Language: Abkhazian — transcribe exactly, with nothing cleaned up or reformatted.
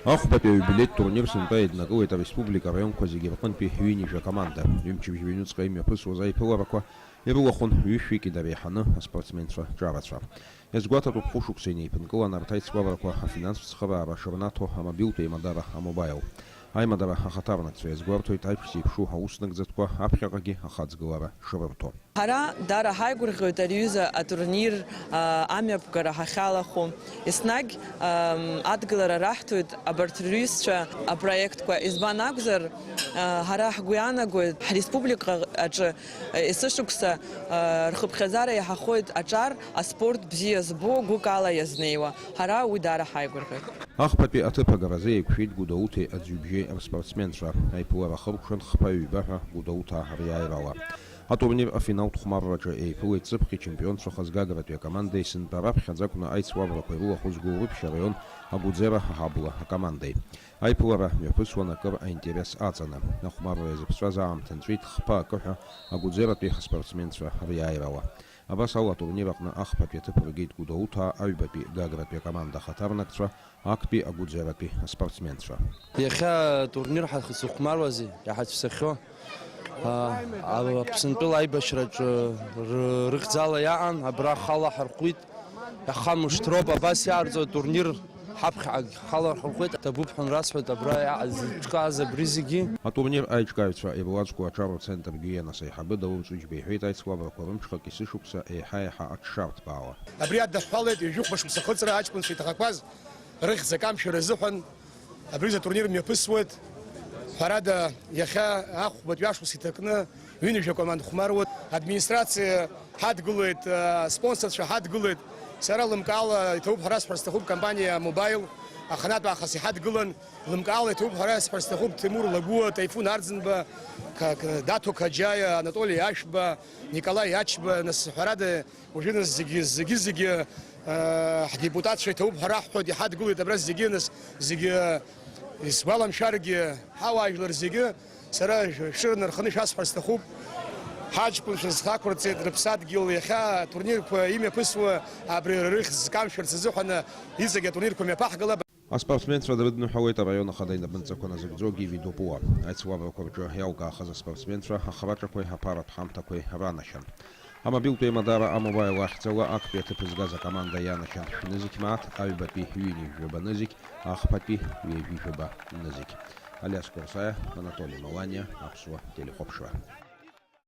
Ахәбатәи аиубилеитә турнир сынтәа еиднакылеит ареспублика араионқәа зегьы рҟынтәи ҩынҩажәа команда. Ҩымчыбжьа ҩнуҵҟа имҩаԥысуаз аиԥыларақәа ирылахәын ҩышәҩык инареиҳаны аспортсменцәа ҿарацәа. Иазгәаҭатәуп хәышықәса инеиԥынкылан арҭ аицлабрақәа афинанстә цхыраара шырнаҭо амобилтә еимадара А-Мобаил. Аимадара ахаҭарнакцәа иазгәарҭоит аиԥш зеиԥшу аусынагӡатәқәа аԥхьаҟагьы ахаҵгылара шрырҭо. Ҳара дара ҳаигәырӷьоит ари аҩыза атурнир, а, амҩаԥгара ҳахьалахәу. Еснагь, ам, адгылара раҳҭоит абарҭ рҩызцәа апроектқәа. Избан акәзар, а, ҳара ҳгәы иаанагоит, ҳреспублика аҿы, а, есышықәса, а, рхыԥхьаӡара иаҳахоит аҿар, аспорт бзиа збо, гәык ала иазнеиуа. Ҳара уи даара ҳаигәырӷьоит. Ахԥатәи аҭыԥ агаразы еиқәшәеит Гәдоуҭеи Аӡҩыбжьеи рспортсменцәа. Аиԥылара ахыркәшан хԥа-ҩба ҳәа Гәдоуҭаа риааирала. Атурнир афиналтә хәмарраҿы еиԥылеит ҵыԥх ичемпионцәахаз Гагратәи акомандеи сынтәа раԥхьаӡа акәны аицлабрақәа ирылахәыз Гәылрыԥшь араион Агәыӡера аҳабла акомандеи. Аиԥылара мҩаԥысуан акыр аинтерес аҵаны. Ахәмарра иазыԥҵәаз аамҭа нҵәеит хԥа акы ҳәа Агәыӡератәи ҳаспортсменцәа риааирала. Абас ала атурнир аҟны ахԥатәи аҭыԥ ргеит Гәдоуҭаа, аҩбатәи Гагратәи акоманда ахаҭарнакцәа, актәи Агәыӡератәи аспортсменцәа. Иахьа атурнир ҳахьзыхәмаруазеи, иҳацәцахьоу? А, а, Аԥсынтәыла аибашьраҿы ры-, рыхьӡала иаан, абра ҳалаҳархәит. Иаха мышҭроуп абас иаарҵо атурнир ҳаԥхьаҟагь ҳалархәхеит, ҭабуп ҳәа расҳәоит абра иа-, зыҿкааз абри зегьы. Атурнир аиҿкааҩцәа ируаӡәку аҿар уцентргьы ианасеиҳабы Даур Ҵәыџьба иҳәеит, аицлабрақәа рымҽхак есышықәса еиҳа-еиҳа аҽшарҭбаауа. Абри аднаҳәалеит ҩажәихәба шықәса ахыҵра аҷкәынцәа иҭахақәаз рыхьӡ акамшәара азыҳәан. Абри затурнир мҩаԥысуеит. Ҳәарада, иахьа ахәбатәи ашықәс иҭакны ҩынҩажәа команда хәмаруеит. Администрациа ҳадгылеит, а, спонсорцәа ҳадгылеит. Сара лымкаала иҭабуп ҳәа расҳәар сҭахуп, компаниа Мобаил аханатә аахыс иҳадгылан. Лымкаала иҭабуп ҳәа расҳәар сҭахуп, Ҭемур Лагәуа, Таифун Арӡынба, Ка-, Ка-, Даҭо Қаџьаиа, Анатоли Ашәба, Николаи Ачба, нас ҳәарада, уажәы нас зегьы, зегьы, зегьы, э, ҳдепутатцәа иҭабуп ҳәа раҳҳәоит, иҳадгылеит абра зегьы, нас зегьы, э, исгәаламшәаргьы, ҳауаажәлар зегьы, сара шәы-, шәырнарханы шәасҳәар сҭахуп. Ҳаҷкәынцәа зхақәырҵеит рыԥсадгьыл, иахьа атурнирқәа имҩаԥысуа абри рыхьӡ зкамшәарц азыҳәан иҵегь атурнирқәа мҩаԥаҳгалап. Аспортсменцәа дрыдныҳәалеит араион ахада инапынҵақәа назыгӡо Гиви Дупуа. Аицлабрақәа рҿы иалкаахаз аспортсменцәа ахраҿақәеи аԥаратә ҳамҭақәеи ранашьан. Амобилтә еимадара А-Мобаил ахьӡала актәи аҭыԥ згаз акоманда ианашьан шәнызқь мааҭ, аҩбатәи ҩынҩажәаба нызқь, ахԥатәи ҩажәижәаба нызқь. Алиас Курсаиа, Анатоли Маланиа, Аԥсуа телехәаԥшра.